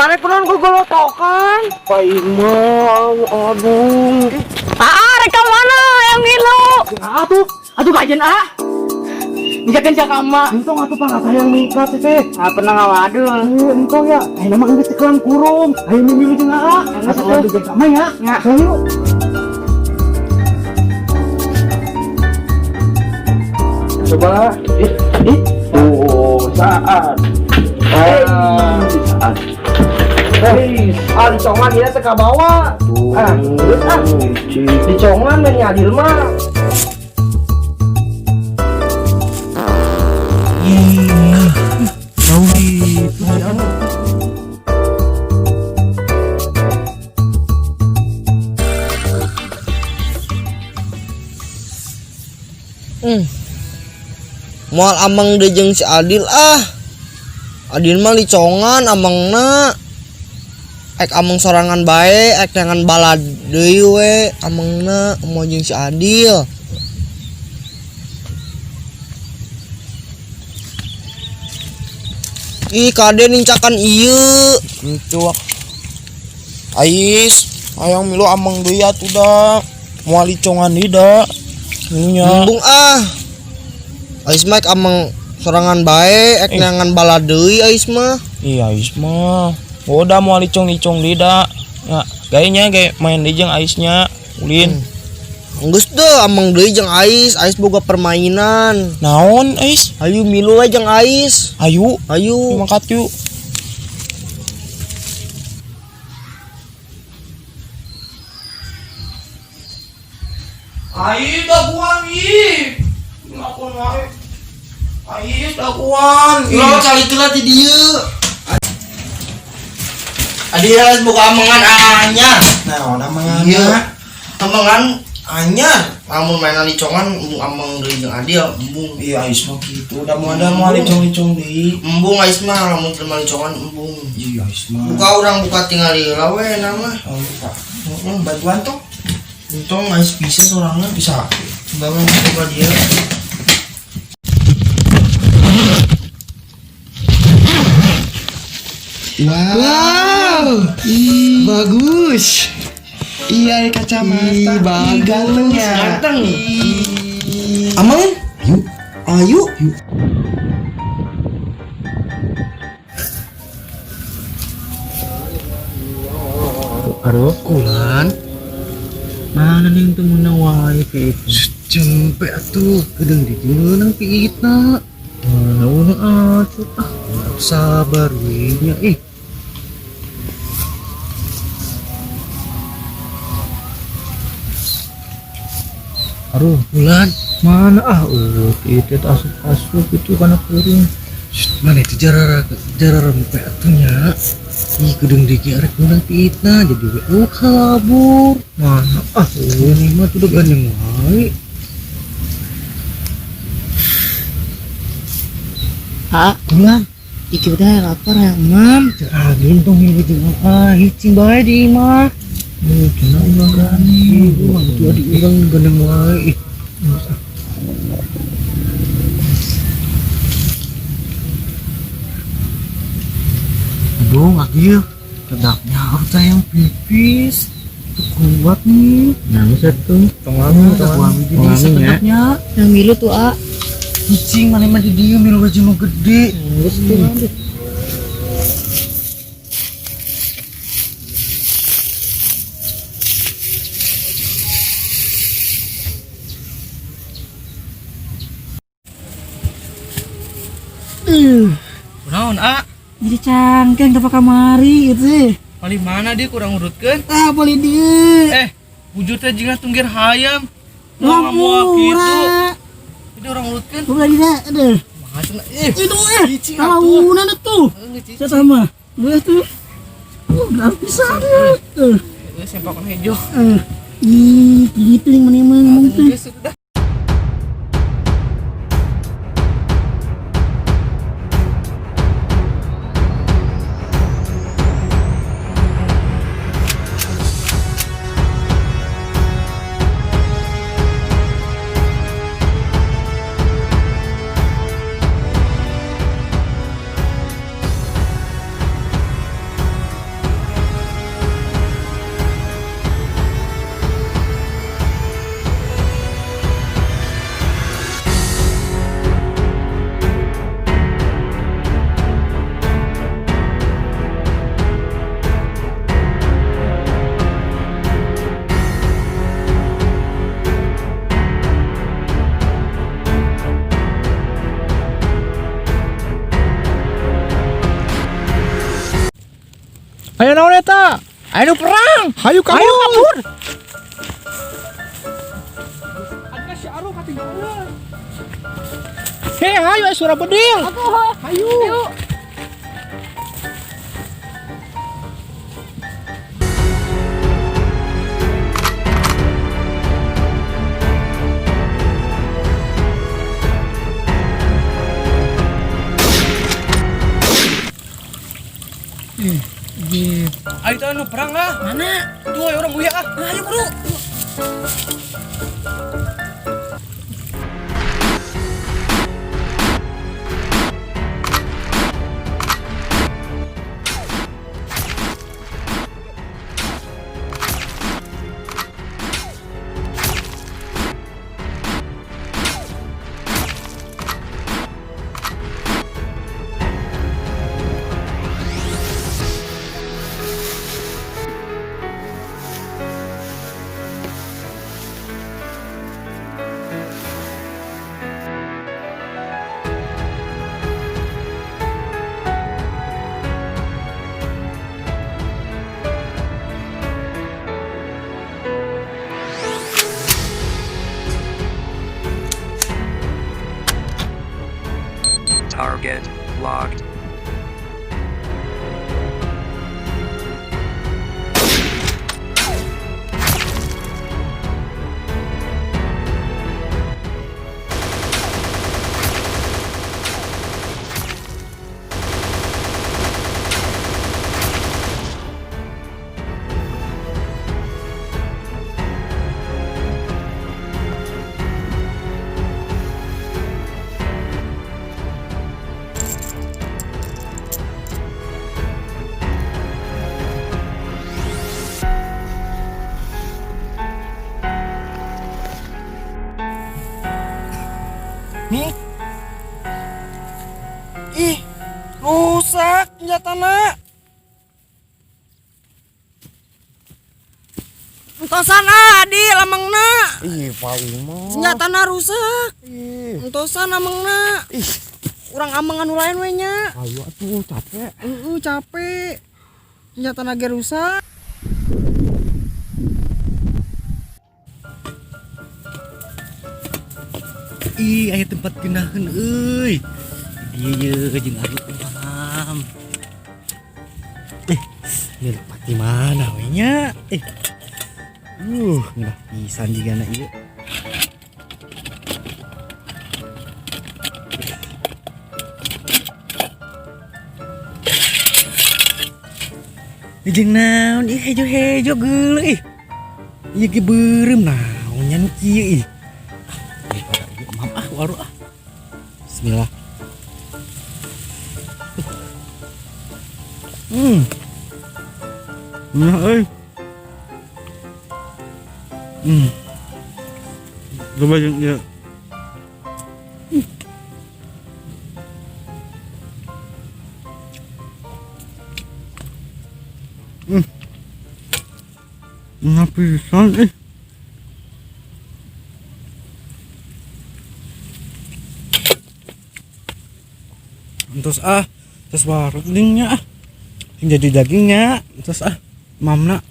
Mana kunaon gogolotokan? Aing mah aduh. Ah, rek ka mana yang ngilu? Atuh, Atuh kajen ah. Nikakeun sia ka emak. Entong atuh pang hayang mikat teh. Ah, pernah ngawadul. Eh, entong ya. Ayeuna mah geus teu kurung. Ayo milu jeung aa. Geus Atuh atuh. jeung sama ya. Nya. Ayo. Coba. Ih, ih. Tuh, saat. Ah, saat. Eh, ah dicongan ieu teh ka bawa. Ah, geus ah. Dicongan mah nyadil mah. Jauh itu si anu. Moal amang deui jeung si Adil ah. Adil mah licongan amangna. Ek amang sorangan bae, ek neangan balad deui we amangna moal jeung si Adil. Ih, kade nincakan ieu. Itu Ais, hayang milu amang deui atuh da. Moal licongan deui da. Nya. Embung ah. Ais mah ek amang sorangan bae, ek Eh. neangan balad deui Ais mah. Iya, Ais mah. Udah moal licong-licong deui da. Ya, gayanya gaya main deui jeung Aisnya, ulin. Geus deh amang deui jeung Ais, Ais boga permainan. Naon Ais? Ayo milu we jeung Ais. Ayo, Ayo. mangkat yuk. Ais daguan ih. Ngakon wae. Ais daguan. Lo cari heula ti dieu. Adil Ais boga amangan anyar. Naon amangan? Iya. Amangan anyar. Lamun mainan licongan embung amang deui jeung Adil embung. Iya Ais mah kitu, da moal da moal licong-licong deui. Embung Ais mah lamun teu licongan embung. Iya Ais mah. Buka urang buka tinggal heula we na mah. Oh, buka. Heeh, bantuan tuh. Untung Ais bisa sorangan. Bisa. Bangun buka dia. Wow, bagus. Iya, kacamata. Ih, bagus. Ganteng ya. Ganteng. Amang? Ayo. Ayo. Aduh, Kulan. Mana nih yang temenang wae piit? Cempe atuh, gedeng di meunang piitna. Mana unang atuh ah, sabar we nya ih. Aduh, bulan mana ah piit teh asup-asup itu kana kuring. Shh, mana itu jarara jarara rempe atuh nya. Ih, gedeng di arek meunang piitna jadi we kabur. Mana ah ini mah tuh udah gandeng wae. Ha, Bulan iki udah lapar ya, Mam. Ah, gintong ini jeung ah hicing bae di imah. Nih, cenah ulah gani. Wah, itu adik urang gandeng wae. Ih, geus ah. Aduh, ngaki kedapnya harus yang pipis. Itu kuat nih. Nah, bisa tuh. Tong tong Tong jadi ami nya. sekedapnya. Yang milu tuh, A. Cicing mana mah di dieu milu baju nu gede. Geus tuh. Aduh. Naon, ah? Jadi cangkeng tepak kamari gitu sih. Paling mana dia kurang urutkeun? Ah, boleh dia. Eh, wujudnya jika tunggir hayam. Moal gitu. Jadi orang urutkeun. Bukan dia, aduh. Mah cenah ih. Itu eh. Cicing atuh. Tahunan tuh. Cicing. Sama. Udah tuh. Udah bisa deh. Tuh. Eh, sempakan hejo. Eh. Ih, gitu yang mana ngomong tuh. Geus udah. Ayo naon eta? Ayo perang. Hayu kabur. Ayo kabur. Ada si Aru katinggalan. Hei, hayu aya suara bedil. Hayu. Ayo teh anu perang ah. Mana? Tuh ayo orang buya ah. Ayo bro. Target locked. Nih. Ih, rusak senjatana. Entosan ah, Adil amangna. Ih, paling mah. Senjatana rusak. Ih. Entosan amangna. Ih. Urang amang anu lain we nya. Ayo atuh capek. Heeh, capek. Senjatana ge rusak. Ih, aya tempat geunaheun euy. Dieu ye jeung Aru malam. Ini tempat di mana we nya? Ngeunah pisan jigana ieu. Jeung naon ih hejo-hejo geuleuh ih. Ieu ge beureum naon nya nu kieu ih. Ah, daripada ieu emam ah waru ah. Bismillah. Nah, euy. Coba jeung ieu. Nah, pisan ih. Terus ah, terus warung dingnya ah. Sing jadi dagingnya, terus ah, mamna.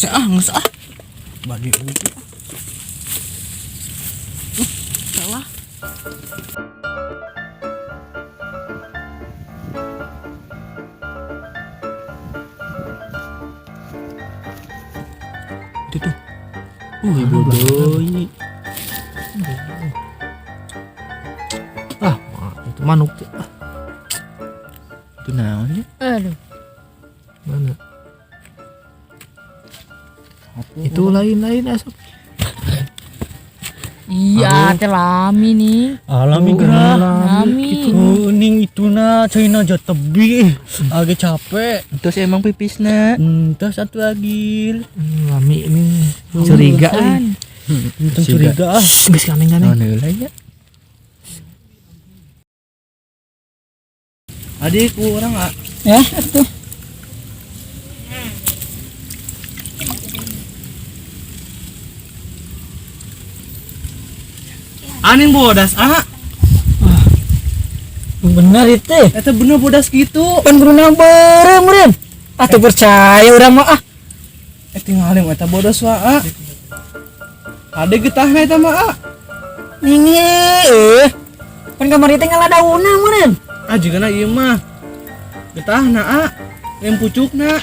Ah, geus ah. Bade oge. Salah. Itu tuh. Bodoh ini. Ah, itu manuk tuh. Ah. Itu naonnya? Aduh. Mana? Itu lain-lain asap. Iya, teh lami nih. Alami gerah. Lami. Oh, ning itu na China aja tebi. Agak capek. Terus emang pipisna. Terus satu lagi. Lami ini curiga Kan. nih. Tentang curiga ah. Geus kaneng-kaneng. Naon heula nya? Adik ku urang ah. Ya, atuh. Aning bodas ah. Bener itu. Eta bener bodas gitu. Pan guruna beureum meureun. Atuh percaya urang mah ah. Eh tinggalin eta bodas wa ah. Ade getahna eta mah ah. Ningi eh. Pan kamari teh ngaladaunan meureun. Ah jigana ieu mah. Getahna ah. Lem pucukna.